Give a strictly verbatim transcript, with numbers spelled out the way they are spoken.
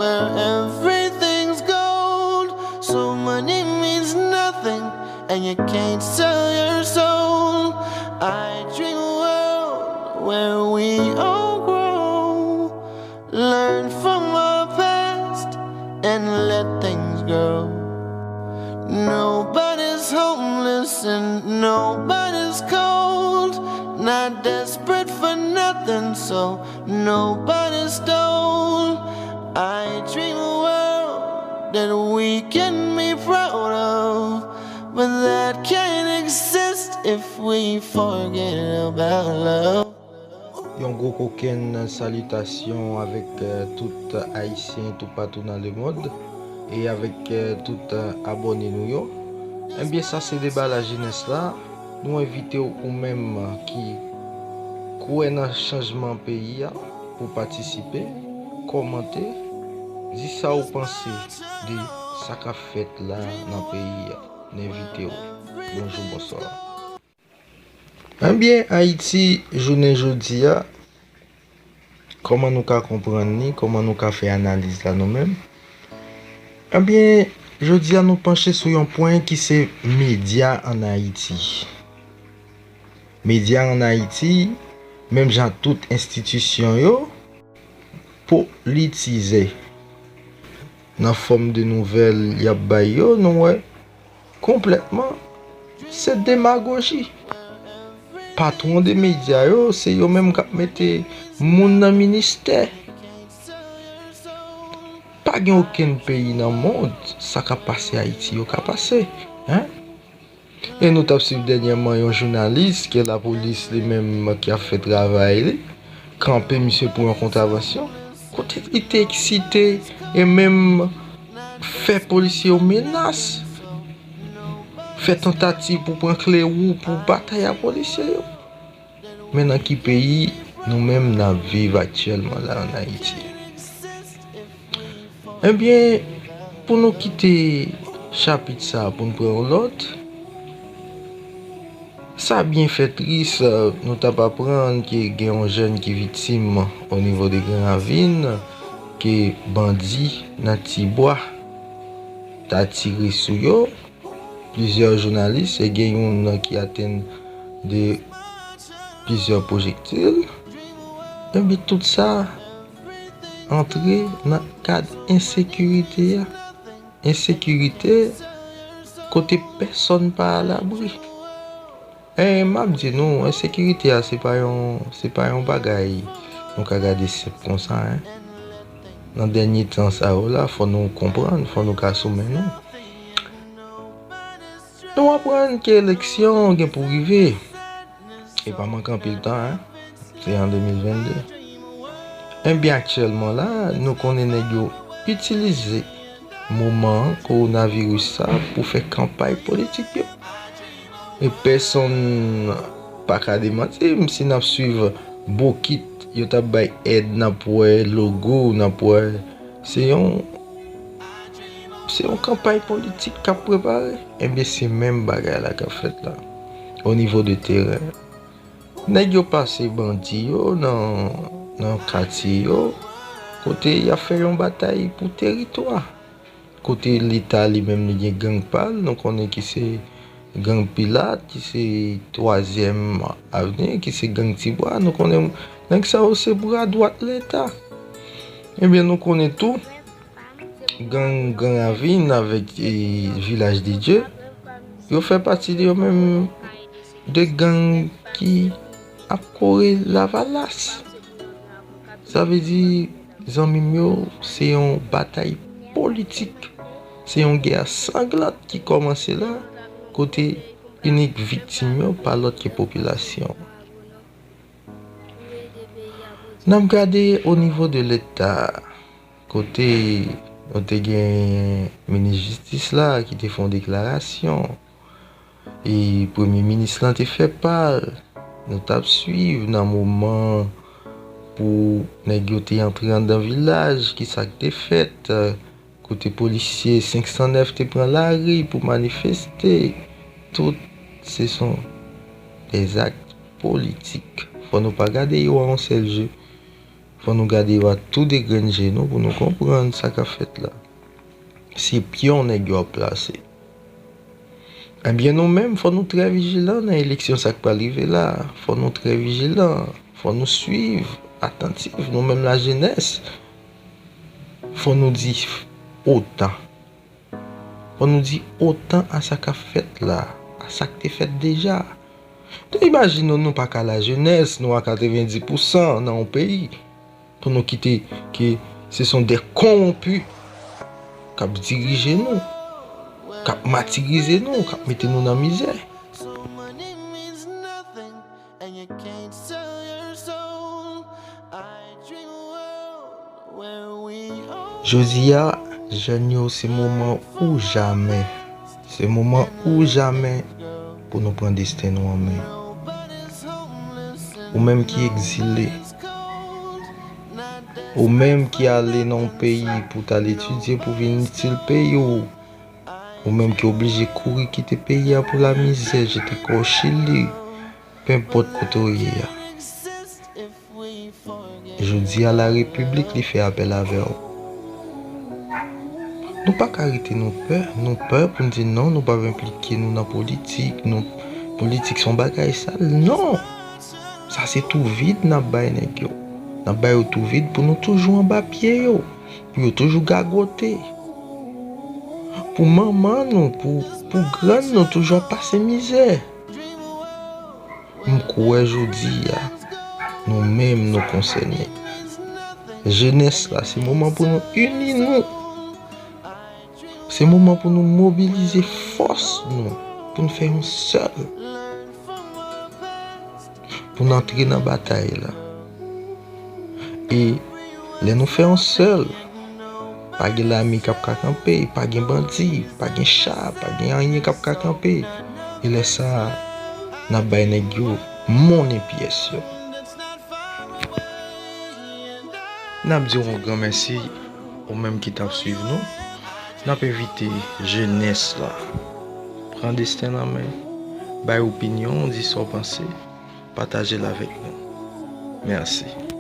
Everything's gold, so money means nothing, and you can't sell your soul. I dream a world where we all grow, learn from our past, and let things grow. Nobody's homeless and nobody's cold, not desperate for nothing, so nobody's stole. I dream a world that we can be proud of, but that can't exist if we forget about love. Yon gwo kokenn salitasyon avèk eh, tout Ayisyen toupatou nan lemond e avèk eh, tout eh, abòne nou yo. Ebyen, sa se deba lajenès la. Nou envite w ou menm ki kwè nan chanjman peyi a pou patisipe, kòmante, di sa w panse de sa k ap fèt la nan peyi a. N envite w. Bonjou, bonswa. Ebyen, Ayiti, jounen jodi a, kòman nou ka konprann li, kòman nou ka fè analiz la nou menm? Ebyen, jodi a nou panche sou yon pwen ki se medya ann Ayiti. Medya ann Ayiti, menm jan ak tout enstitisyon yo, politize. Nan fòm de nouvèl y ap bay yo, nou wè konplètman se demagoji. Patwon de medya yo, se yo menm k ap mete moun nan ministè. Pa gen okenn peyi nan mond, sa k ap pase Ayiti yo ka pase. Hein? E nou t ap swiv dènyèman yon jounalis ke lapolis li menm ki ap fè travay li, kanpe misye pou yon kontravansyon, kote li te eksite e menm fè polisye yo menas, fè tantativ pou pran kle wou pou batay ak polisye yo. Men nan ki peyi nou menm n ap viv aktyèlman la ann Ayiti? Ebyen, pou nou kite chapit sa a pou n pran yon lòt, sa byen fè tris, nou t ap aprann ke gen yon jèn ki viktim o nivo de Gran Ravin, ke bandi nan Tibwa ta tire sou yo. Plizyè jounalis e gen youn ki atenn de plizyè pwojektil. Ebyen, tout sa antre nan kad ensekirite a. Ensekirite kote pèsonn pa alabri. E m ap di nou, ensekirite a se pa yon, se pa yon bagay nou ka gade senp konsa, en. Nan dènye tan sa yo la, fò nou konprann, fò nou ka sou men nou. Nou aprann ke eleksyon gen pou rive. E pa manke anpil tan, en. Se an de mil venn de. Ebyen, aktyèlman la, nou konnen nèg yo itilize moman kowonaviris sa pou fè kanpay politik yo. E pèsonn pa ka demanti m si n ap swiv bokit yo t ap bay èd, n ap wè logo, n ap wè. Se yon se yon kanpay politik k ap prepare. Ebyen, se menm bagay la k ap fèt la, o nivo de teren. Nèg yo pase bandi yo nan, nan katye yo, kote y ap fè yon batay pou teritwa. Kote Leta li menm li gen gang pa l, nou konnen ki se gang Pilat, ki se Twazyèm Avni, ki se gang Tibwa. Nou konnen nèg sa yo se bra dwat Leta. Ebyen, nou konnen tou, gang Gran Ravin avèk e, Vilaj de Dye, yo fè pati de yo menm de gang ki ap kore Lavalas. Sa vle di, zanmi m yo, se yon batay politik. Se yon gè sanglant ki kòmanse la, kote inik viktim yo pa lòt ke popilasyon. N ap gade o nivo de Leta, kote nou te gen minis jistis la ki te fè yon deklarasyon, e premye minis lan te fè pa l. Nou t ap swiv nan moman pou nèg yo te antre anndan vilaj, ki sa k te fèt, kote polisye senk san nèf te pran lari pou manifeste. Tout se son dèzak politik. Fò nou pa gade yo a yon sèl je. Fò nou gade yo ak tou de grenn je nou pou nou konprann sa k ap fèt la. Se pyon nèg yo ap plase. Ebyen, nou menm, fò nou trè vijilan nan eleksyon sa k pral rive la. Fò nou trè vijilan. Fò nou swiv, atantif, nou menm lajenès. Fò nou di otan. Fò nou di otan a sa k ap fèt la, a sa k te fèt deja. Nou imajine nou, nou pa ka lajenès, nou a katrevenndis pousan nan yon peyi. Pou nou kite ke se son de kowonpi k ap dirije nou, k ap matirize nou, k ap mete nou nan mizè. Jodi a, jèn yo, se moman ou jamè. Se moman ou jamè pou nou pran desten nou an men. Ou menm ki egzile, ou menm ki ale nan yon peyi pou t al etidye, pou vin itil peyi w, ou menm ki oblije kouri kite peyi a pou lamizè, jete kò w Chili, penpòt kote w ye a. Jodi a, larepiblik, li fè apèl avè w. Nou pa ka rete nou pè, nou pè pou n di non, nou p ap enplike nou nan politik, nou, politik se yon bagay sal. Non! Sa se tou vid n ap bay nèg yo. N ap bay yo tou vid pou nou toujou anba pye yo, pou yo toujou gagote. Pou manman nou, pou, pou grann nou toujou ap pase mizè. M kwè jodi a, nou menm nou konsène. Jenès la, se moman pou nou ini nou. Se moman pou nou mobilize fòs nou, pou n fè yon sèl. Pou n antre nan batay la. E lè nou fè yon sèl, pa gen lame k ap ka kanpe, pa gen bandi, pa gen cha, pa gen anyen k ap ka kanpe. E lè sa a, n ap bay nèg yo monnen pyès yo. N ap di w yon gran mèsi, ou menm ki t ap swiv nou. N ap envite jenès la. Pran desten nan men. Bay opinyon w, di sa w panse. Pataje l avèk nou. Mèsi.